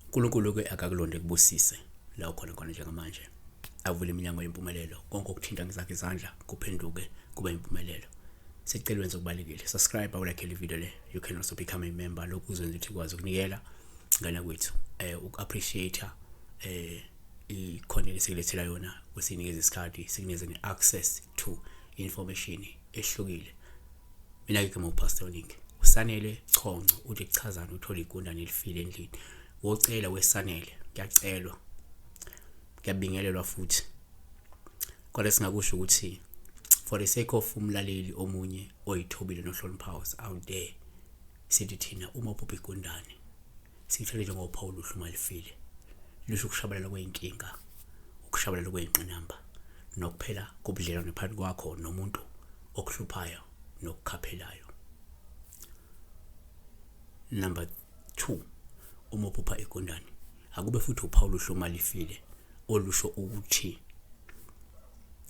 uNkulunkulu ke akakulonde kubusise la ukhona khona njengamanje, avule iminyango yempumelelo, konke okuthinta ngezakhe izandla kuphenduke kube impumelelo. Sicela wenze okubalekile, subscribe, awulike le video le. You can also become a member. Lokhu kuzokwenza ukuthi ukwazi ukunikela ngana kwethu, uku-appreciate i-content esikulethela yona, kusinikeza isikhathi, sikunikeze ne-access to information ehlukile. Mina ke igama uPastor Oningi uSanele Chonco, uthi kuchazana uthola igundane elifile endlini? Wocela weSanele, kuyacelwa, kuyabingelelwa futhi, kodwa singakusho ukuthi for the sake of umlaleli omunye oyithobile nohloniphayo out there, sithi thina uma uphupha igundane, sithele njengophawu oluhle uma lifile, lusho ukushabalala kwey'nkinga, ukushabalala kwey'ngqinamba nokuphela kobudlelwane phakathi kwakho nomuntu okuhluphayo nokukhaphelayo. Number 2, uma uphupha igundane, akube futhi uphawu oluhle uma lifile, olusho ukuthi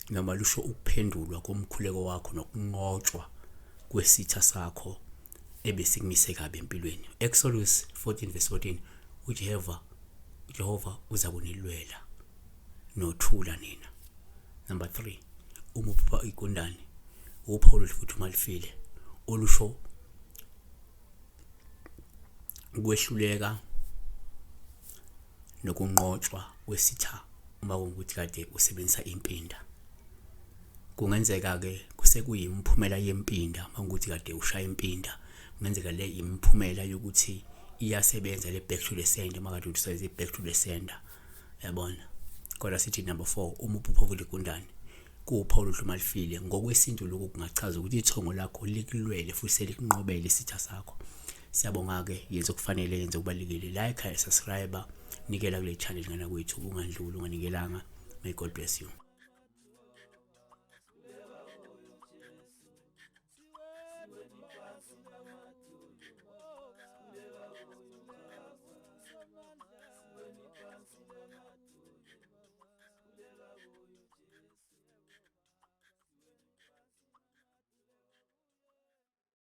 noma lusho ukuphendulwa komkhuleko wakho nokunqotshwa kwesitha sakho ebesikumise kabi empilweni. Exodus 14 verse 14, uJehova uza kunilwela nothula nina. Number 3, uma uphupha igundane, uphawu oluhle futhi uma lifile, olusho ukwehluleka nokunqotshwa kwesitha uma kuwukuthi kade usebenzisa impinda. Kungenzeka-ke kusekuyimiphumela yempinda, uma kuwukuthi kade ushaya impinda, kungenzeka le imiphumela yokuthi iyasebenza le back to the sender, uma kade usebenzisa i-back to the sender, yabona. Kodwa sithi number 4, uma uphupha uvula igundane, kuwuphawu oluhle uma lifile. Ngokwesintu lokhu kungachaza ukuthi ithongo lakho likulwele futhi selikunqobele isitha sakho. Siyabonga-ke, yenza okufanele, yenza okubalulekile, like, subscribe, nikela kule channel ngana kwethu, ungandluli unganikelanga. May God bless you.